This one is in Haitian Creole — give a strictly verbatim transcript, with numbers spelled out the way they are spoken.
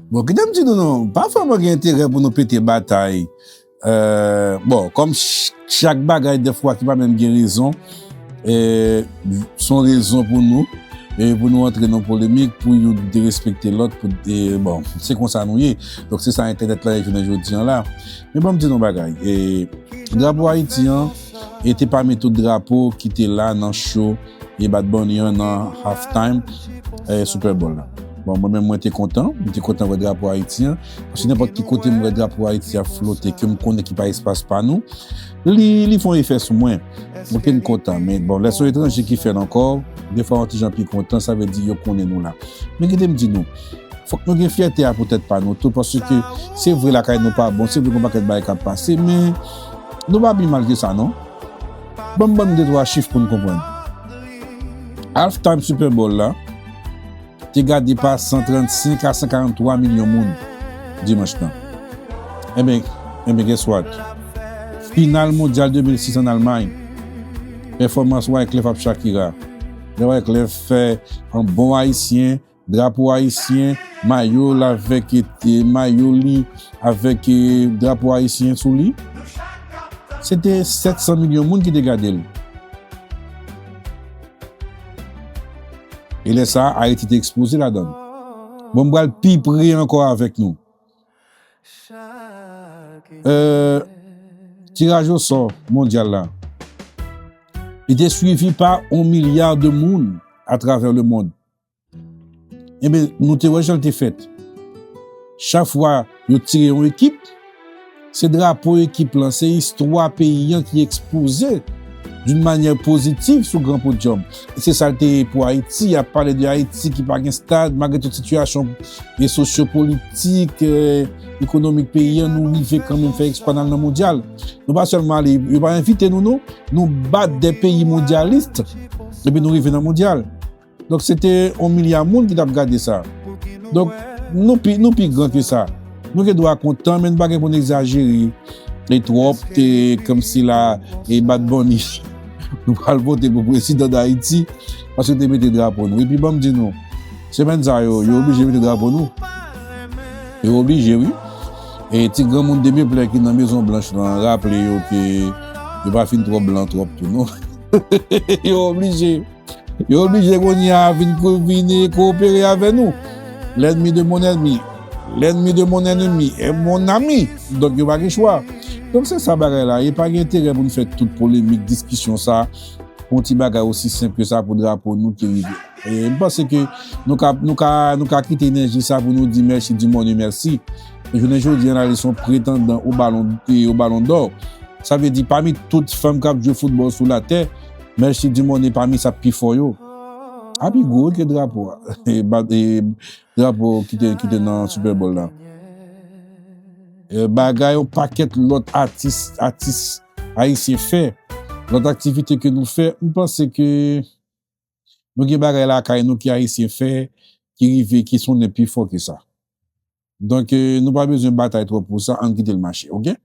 Bon, kite m di nou non, pa vrèman gen enterè pou nou pete batay. Euh, bon, kòm ch- chak bagay dèfwa ki pa menm gen rezon, euh, s on rezon pou nou, e pou nou antre nan polemik, pou youn derespekte lòt, pou, e, bon, se konsa nou ye. Donk se sa entènèt la ye jounen jodi an la. Men ban m di nou bagay, e, drapo Ayiti an, e te pami tout drapo ki te la nan show e Bad Bunny an nan halftime, eh, Super Bowl la. Bon, mwen menm, mwen te kontan. Mwen te kontan wè drapo Ayiti an. Paske nenpòt ki kote m wè drapo Ayiti a flote, ke m konnen ki pa espas pa nou, li, li fè yon efè sou mwen. Mwen te kontan. Men bon, lè se yon etranje ki fè l ankò, defwa yon ti jan pi kontan, sa vle di yo konnen nou la. Men kite m di nou, fòk nou gen fyète a pou tèt pa nou tou, paske se vre lakay nou pa bon, se vre gen yon pakèt bagay k ap pase, men nou pa pi mal ke sa, non. Ban m ban nou de twa chif pou n konprann. Halftime Super Bowl la te gade pa san trannsenk a san karanntwa milyon moun dimanch lan. Enben, enben, guess what? Final mondyal de mil sis an Almay. Pèfòmans Wyclef ap Shakira. Lè Wyclef fè an bon ayisyen, drapo ayisyen, mayo l avèk, e, mayo li avèk, e, drapo ayisyen sou li. Se te sèt san milyon moun ki te gade l. E lè sa a, Ayiti te ekspoze ladan l. Bon, m pral pi pre ankò avèk nou. Euh, tiraj osò mondyal la, li te swivi pa yon milya de moun atravè lemonn. Enben, nou te wè jan l te fèt. Chak fwa yo tire yon ekip, se drapo ekip lan, se istwa peyi an ki ekspoze d'une manière positive sou gran podyòm. E se sa l te ye pou Ayiti. Y ap pale de Ayiti ki pa gen stad, malgre tout sitiyasyon e sosyopolitik, e ekonomik peyi an, nou rive kanmenm fè eksplwa n al nan mondyal. Nou pa sèlman ale, yo pa envite nou, non. Nou bat de peyi mondyalis, epi nou rive nan mondyal. Donk, se te yon milya moun ki t ap gade sa. Donk, nou pi, nou pi gran ke sa. Nou gen dwa kontan, men nou pa gen pou n egzajere. E twòp, e kòmsi la, e Bad Bunny. Nou pral vote pou prezidan Dayiti, paske te mete drapo nou. Epi, ban m di nou, semèn sa yo, yo oblije mete drapo nou. Yo oblije, wi. E ti granmoun de Meplè ki nan Mezon Blanch lan, raple yo ke yo pa fin twò blan twòp tou, non. Yo oblije. Yo oblije kounye a vin ko- vin koopere avè nou. L'ennemi de mon ennemi, l'ennemi de mon ennemi est mon ami. Donk, yo pa gen chwa. Donk, se sa bagay la. E pa gen enterè pou n fè tout polemik, diskisyon sa, pou yon ti bagay osi senp ke sa, pou drapo nou ki rive. E m panse ke nou ka, nou ka, nou ka kite enèji sa pou nou di mèsi, di Mòne mèsi. E jounen jodi an, la li se yon pretandan o balon, e o balon dò. Sa vle di, pami tout fanm k ap jwe foutbòl sou latè, Melchie Dumornay pami sa pi fò yo. A pi gwo wi ke drapo a. E ba- e drapo ki te, ki te nan Super Bowl la. E bagay yon pakèt lòt atis, atis ayisyen fè, lòt aktivite ke nou fè, m panse ke nou gen bagay lakay nou ke ayisyen fè, ki rive, ki sonnen pi fò ke sa. Donk, e, nou pa bezwen batay twòp pou sa, ann kite l mache, oke?